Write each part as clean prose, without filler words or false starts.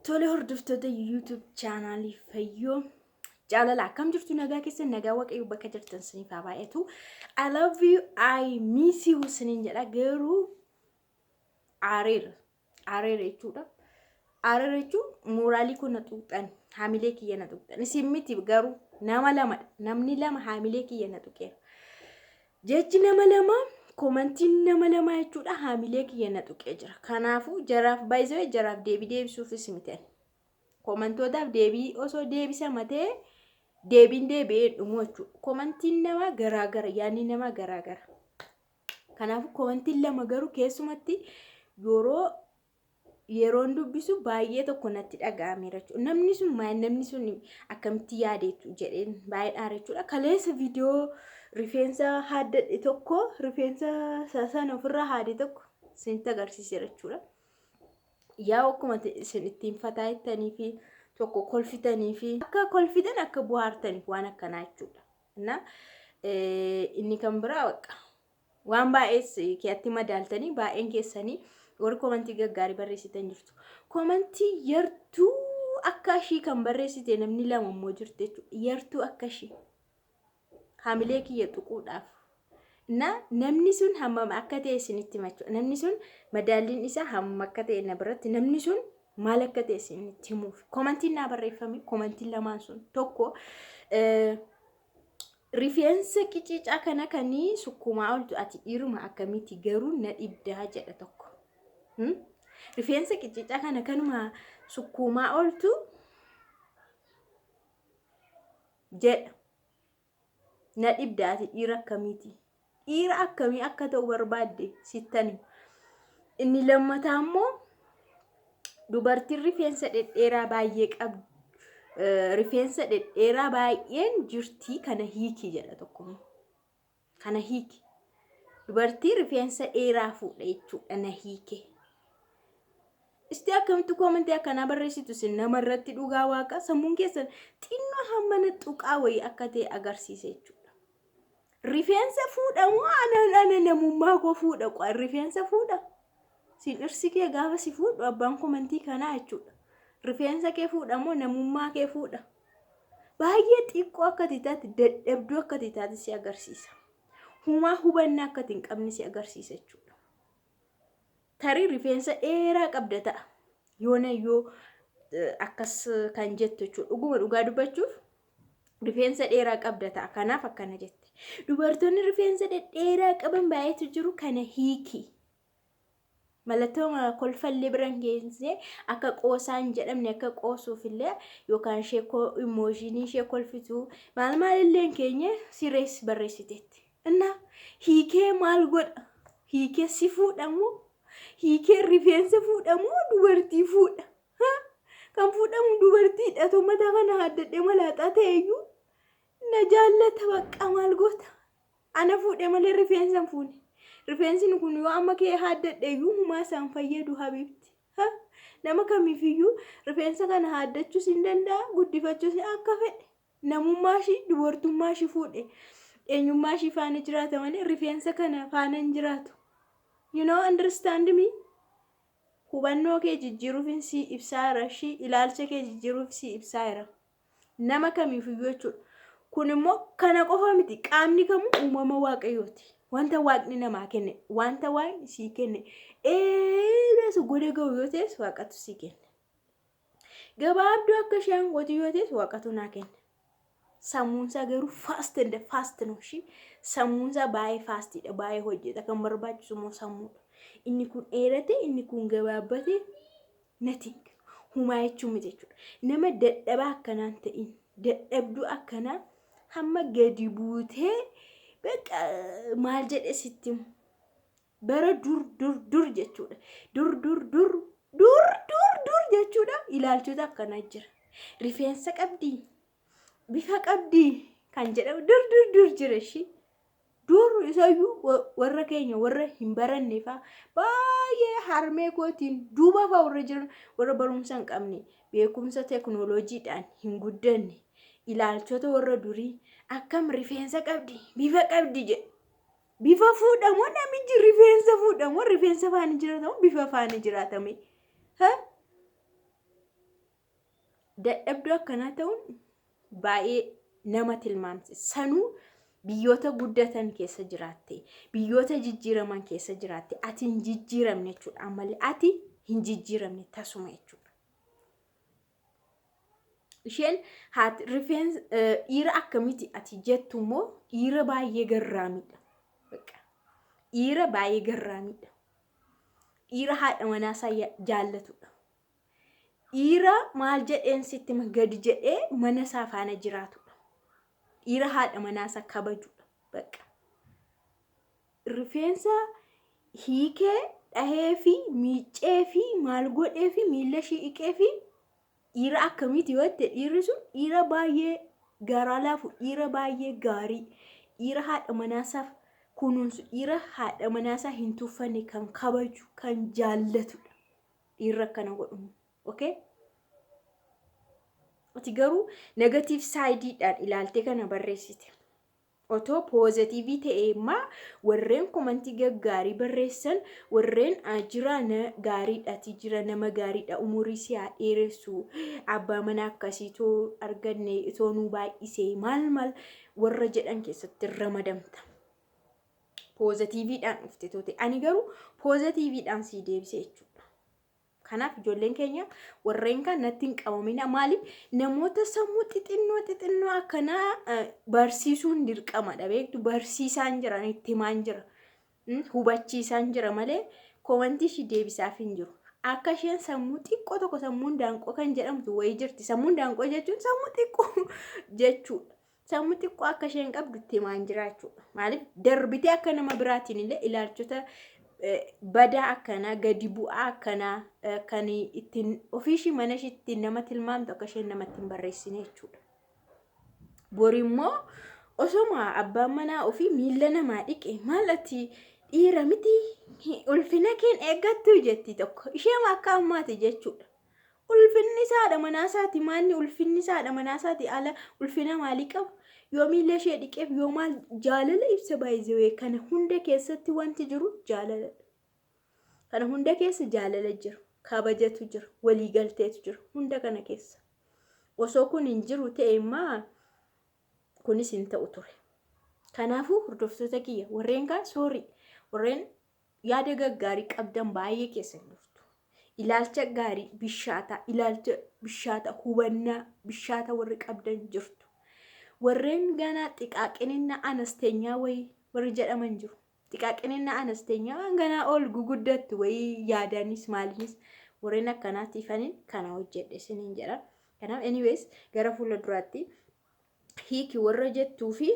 Tole, hordoftoota YouTube chaanaalii Fayyoo Jaalala, akkam jirtu? Nagaa keessan? Nagaa Waaqayyo bakka jirtan isiniif haa baay'atu. I love you, I miss you isiniin jedha. Garuu aareera. Aareera jechuudha. Aareera jechuun mooraalii koo na tuqxan, haamilee kiyya na tuqxan. Isin miti garuu, nama lamadha. Namni lama haamilee kiyya na tuqeera. Jechi nama lama, komantiin nama lama jechuudha, haamilee kiyya na tuqee jira. Kanaafuu jaraaf baay'isee jaraaf deebii deebisuufis miti ani. Komantootaaf deebii osoo deebisama ta'e deebiin deebi'ee dhumu jechuudha. Komantiin namaa garaagara, yaadni namaa garaagara. Kanaafuu komantiin lama garuu keessumatti yeroo yeroon dubbisu baay'ee tokko natti dhaga'ameera jechuudha. Namni sun maal, namni sun akkamitti yaadeetu jedheen baay'ee dhaara jechuudha. Kaleessa viidiyoo rifeensa haaddadhe tokko, rifeensa sana ofirraa haade tokko isinitti agarsiiseera jechuudha. Yaa akkuma isin ittiin fataa jettanii fi tokko kolfitanii fi akka kolfitan, akka bohaartaniif waan akkanaa jechuudha. Na inni kan biraa bakka waan baay'ees keetti madaaltanii, baay'een keessanii warri komantii gaggaarii barreessitan jirtu. Komantii yartuu akka ishii kan barreessite namni lama immoo jirti jechuudha. Yartuu akka ishii haamilee kiyya tuquudhaaf. Na namni sun hammam akka ta'e isinitti hima. Namni sun madaalliin isaa hammam akka ta'e na biratti, namni sun maal akka ta'e isinitti himuuf. Komantiin naa barreeffame, komantiin lamaan sun tokko, "Rifeensa qiciicaa kana kanii sukkumaa ooltu ati dhiiruma akkamiiti garuu, na dhibdaa," jedha tokko. "Rifeensa qiciicaa kana kanuma sukkuumaa ooltu," jedha. "Na dhibda, ati dhiira akkamiiti? Dhiira akkamii akka ta'u barbaadde sittani?" Inni lammataa immoo, "Dubartiin rifeensa dhedheeraa baay'ee qabdu, rifeensa dhedheeraa baay'een jirtii, kana hiiki," jedha tokko. "Kana hiiki. Dubartii rifeensa dheeraa fuudha jechuudha, na hiike." Isti akkamitti koomentii akkanaa barreessitu isin nama irratti? Dhugaa Waaqa, sammuun keessan xinnoo hammana tuqaa wayii akka ta'e agarsiisa jechuudha. Rifeensa fuudhamoo ana namummaa koo fuudha? Qo'a rifeensa fuudha. Sin dhirsi kee gaafa si fuudhu, abbaan komentii kanaa jechuudha. Rifeensa kee fuudhamoo namummaa kee fuudha? Baay'ee xiqqoo akka ati taate, dadhabduu akka ati taate si agarsiisa. Humaa hubannaa akka ati hin qabne si agarsiisa jechuudha. Tarii rifeensa dheeraa qabda ta'a. Yoona yoo akkas kan jettu jechuudha. Dhuguma dhugaa dubbachuuf rifeensa dheeraa qabda ta'a. Kanaaf akkana jette. "Dubartoonni rifeensa dhedheeraa qaban baay'eetu jiru, kana hiiki." Mallattoo kolfallee biran geessee akka qoosaa hin jedhamne, akka qoosuufillee yookaan ishee emotionii ishee kolfitu maal maalillee hin keenye sirees barreessiteetti. Innaa hiikee maal godha? Hiikee si fuudhamoo? Hiikee rifeensa fuudhamoo dubartii fuudha? Kan fuudhamu dubartiidha. Too mataa kana haaddadhee malaaxaa ta'eyyuu na jaallata, bakka maal goota? Ana fuudhe malee rifeensa hin fuune. Rifeensi kun yoo amma kee haaddadhe iyyuu humaa isaan fayyadu, habiibti. Nama kamiifiyyuu rifeensa kana haaddachuus hin danda'a, guddifachuus akka fedhe. Namummaa ishii, dubartummaa ishii fuudhe. Eenyummaa ishii faana jiraata malee rifeensa kana faana hin jiraatu. You know, understand me? Hubannoo kee jijjiiruuf si ibsaa jira ishii, ilaalcha kee jijjiiruuf si ibsaa jira. Nama kamiifiyyuu jechuudha. Kun immoo kana qofa miti, qaamni kamuu uumama Waaqayyooti. Wanta Waaqni namaa kenne, wanta Waaqni sii kenne, dheeras goda ga'u yoo ta'es Waaqatu sii kenne. Gabaabduu akka isheen qotu yoo ta'es Waaqatu naa kenne. Sammuunsaa garuu fast and fast no ishii, sammuunsaa baay'ee fastiidha, baay'ee hojjeta. Kan barbaachisu immoo sammuudha. Inni kun dheerate, inni kun gabaabbate, nothing, humaa jechuun miti jechuudha. Nama dadhabaa akkanaan ta'in, dadhabduu akkanaa hamma gadi buutee bakka maal jedhe sitti himu. Bara dur dur dur jechuudha. Dur dur dur dur dur dur jechuudha. Ilaalchota akkanaa jira. Rifeensa qabdii, bifa qabdii kan jedhamu dur dur dur jira ishii. Dur isayyuu warra keenya warra hin baranne faa, baay'ee harmee kootiin duuba faa warra jiran, warra barumsa hin qabne, beekumsa teeknooloojiidhaan hin guddanne, ilaalchota warra durii akkam rifeensa qabdi, bifa qabdi jedhu. Bifa fuudhamoo namichi rifeensa fuudhamoo, rifeensa faana jiraatamoo bifa faana jiraatame? Dadhabduu akkanaa ta'uun baay'ee nama tilmaamsisa. Sanuu biyyoota guddatan keessa jiraatte, biyyoota jijjiiraman keessa jiraatte, ati hin jijjiiramne jechuudha. Ammallee ati hin jijjiiramne tasuma jechuudha. Isheen haati rifeensa dhiira akkamiiti ati jettu immoo dhiira baay'ee garraamiidha. Dhiira baay'ee garraamiidha. Dhiira haadha manaasaa jaallatudha. Dhiira maal jedheen sitti gadi jedhee mana isaa faana jiraatudha. Dhiira haadha manaasaa kabajudha. Bakka. Rifeensa hiikee dhahee fi miiccee fi maal godhee fi miila ishii dhiqee fi dhiira akkamiiti yoo jette, dhiirri sun dhiira baay'ee garaa laafu, dhiira baay'ee gaarii, dhiira haadha manaasaaf kunuunsu, dhiira haadha manaasaa hin tuffanne, kan kabaju, kan jaallatudha. Dhiirri akkana godhu. Okay? Ati garuu negative sideiidhaan ilaaltee kana barreessite. Otoo positive ta'e immoo warreen commentii gaggaarii barreessan, warreen jira gaariidhaati, jira nama gaariidha, umurii si haa dheeressu, abbaa mana akkasii too arganne itoo nuu baay'isee, maal maal warra jedhan keessatti ramadamta. Positiveiidhaan dhufte toote, ani garuu positiveiidhaan sii deebise jechuudha. Kanaaf ijoolleen keenya warreen kan natti hin qabamina. Maaliif namoota sammuu xixinnoo xixinnoo akkanaa barsiisuun dirqamadha, beektu? Barsiisaan jira, itti himaan jira, hubachiisaan jira malee commentii ishii deebisaaf hin jiru. Akka isheen sammuu xiqqoo tokko, sammuun daanqoo kan jedhamtu wayii jirti. Sammuun daanqoo jechuun sammuu xiqqoo jechuudha. Sammuu xiqqoo akka isheen qabdu itti himaan jira jechuudha. Maaliif darbitee akka nama biraatiin illee ilaalchota badaa akkanaa, gadi bu'aa akkanaa, kan ittiin ofiishii mana ishii ittiin nama tilmaamtu akka isheen namatti hin barreessine jechuudha. Bori immoo osoma abbaan manaa ofii miila namaa dhiqe, "Maal ati dhiira miti, ulfina keen eeggattu?" jetti tokko. Isheen akka ammaati jechuudha. Ulfinni isaadha manaa isaati maanni, ulfinni isaadha manaa isaati ala ulfina maalii qaba? Yoo miila ishee dhiqeef, yoo maal, jaalala ibsa. Baay'ee kana hunda keessatti wanti jiru jaalaladha. Kana hunda keessa jaalala jira, kabajatu jira, waliigalteetu jira hunda kana keessa. Osoo kun hin jiru ta'e immoo kunis hin ta'u ture. Kanaafuu hordoftoota kiyya, warreen kaan sorry, warreen yaada gaggaarii qabdan baay'ee keessa jirtu. Ilaalcha gaarii bishaataa, ilaalcha bishaataa, hubannaa bishaataa warri qabdan jirtu. Warreen ganaa xiqaaqinina አነስተኛ wayii warri jedhaman jiru. Xiqaaqinina አነስተኛ waan ganaa ol guguddattu wayii yaadanis maalinis warreen akkanaatiifaniin kana hojjedhe isiniin jedha. Kanaaf anyways gara fuula duraatti hiiki warra jettuu fi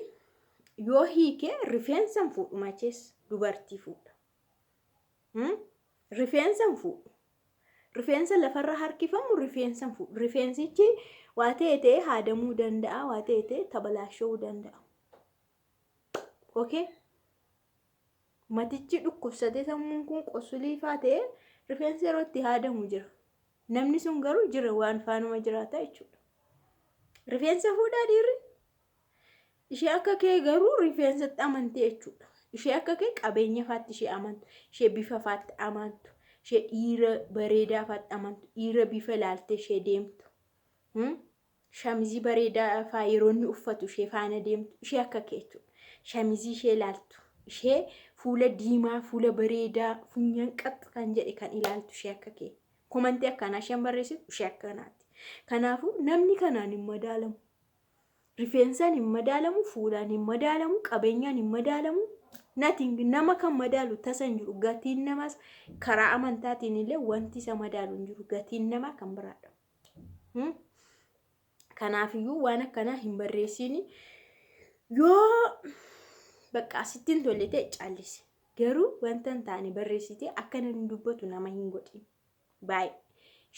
yoo hiike rifeensan fuudhu machees dubartii fuudha. Rifeensan fuudhu. Rifeensa lafarra harkifamu rifeensan fuudhu. Rifeensichi waa ta'e ta'e haadamuu danda'a, waa ta'e ta'e tabalaasha'uu danda'a. Okay? Matichi dhukkubsatee sammuun kun qosuliifaa ta'e rifeensi yeroo itti haadamu jira. Namni sun garuu jira, waan faanuma jiraata jechuudha. Rifeensa fuudhaa dhiirri. Ishee akka kee garuu rifeensatti amantee jechuudha. Ishee akka kee qabeenya faatti ishee amantu, ishee bifa faatti amantu, ishee dhiira bareedaa faatti amantu, dhiira bifa ilaaltee ishee deemtu. Shamizii bareedaa faa yeroo inni uffatu ishee faana deemtu, ishee akka kee jechuudha. Shamizii ishee ilaaltu, ishee fuula diimaa, fuula bareedaa, funyaan qaxx kan jedhe kan ilaaltu ishee akka kee. Commentii akkanaa isheen barreessitu ishee akkanaati. Kanaafuu namni kanaan hin madaalamu. Rifeensaan hin madaalamu, fuulaan hin madaalamu, qabeenyaan hin madaalamu. Nothing, nama kan madaalu tasa hin jiru. Gatiin namaas karaa amantaatiin illee wanti isa madaalu hin jiru. Gatiin namaa kan biraadha. Kanaafiyyuu waan akkanaa hin barreessini. Yoo bakka asitti hin tolle ta'e callisi. Garuu wanta hin taane barreessitee akka namni dubbatu nama hin godhin. Baay'ee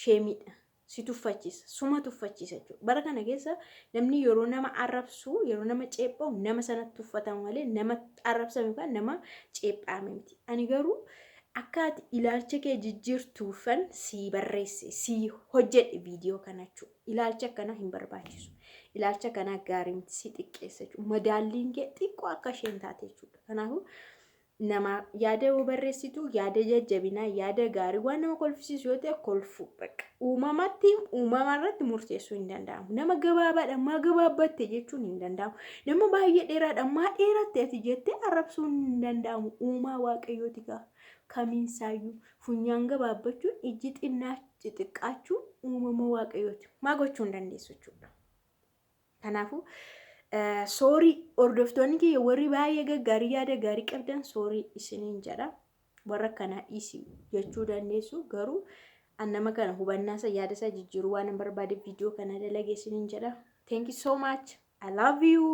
shameiidha. Si tuffachiisa. Suma tuffachiisa jechuudha. Bara kana keessa namni yeroo nama arrabsu, yeroo nama ceephaa'u, nama sanatti tuffatama malee nama arrabsame yookaan nama ceephaame miti. Ani garuu akka ati ilaalcha kee jijjiirtuufan sii barreesse, sii hojjedhe viidiyoo kana jechuudha. Ilaalcha akkanaa hin barbaachisu. Ilaalcha akkanaa gaarii miti, si xiqqeessa jechuudha. Madaalliin kee xiqqoo akka isheen taate jechuudha. Kanaafuu Nama yaada yoo barreessitu yaada jajjabinaa, yaada gaarii, waan nama kolfisiisu yoo ta'e kolfu. Bakka uumamatti uumama irratti murteessuu hin danda'amu. Nama gabaabaadha maa gabaabbatte jechuun hin danda'amu. Nama baay'ee dheeraadha maa dheeratte ati jettee arrabsuun hin danda'amu. Uumaa Waaqayyooti gaa kamiinsaayyuu funyaan gabaabbachuun, ijji xinnaa xixiqqaachuun uumama Waaqayyooti. Maa gochuu hin dandeessu jechuudha. Kanaafuu sorry, hordoftoonni kiyya warri baay'ee gaggaarii, yaada gaarii qabdan, sorry isiniin jedha. Warra akkanaa dhiisi jechuu dandeessu, garuu an nama kana hubannaa isa, yaada isaa jijjiiruu waan hin barbaade viidiyoo kana dalage isiniin jedha. Thank you so much. I love you.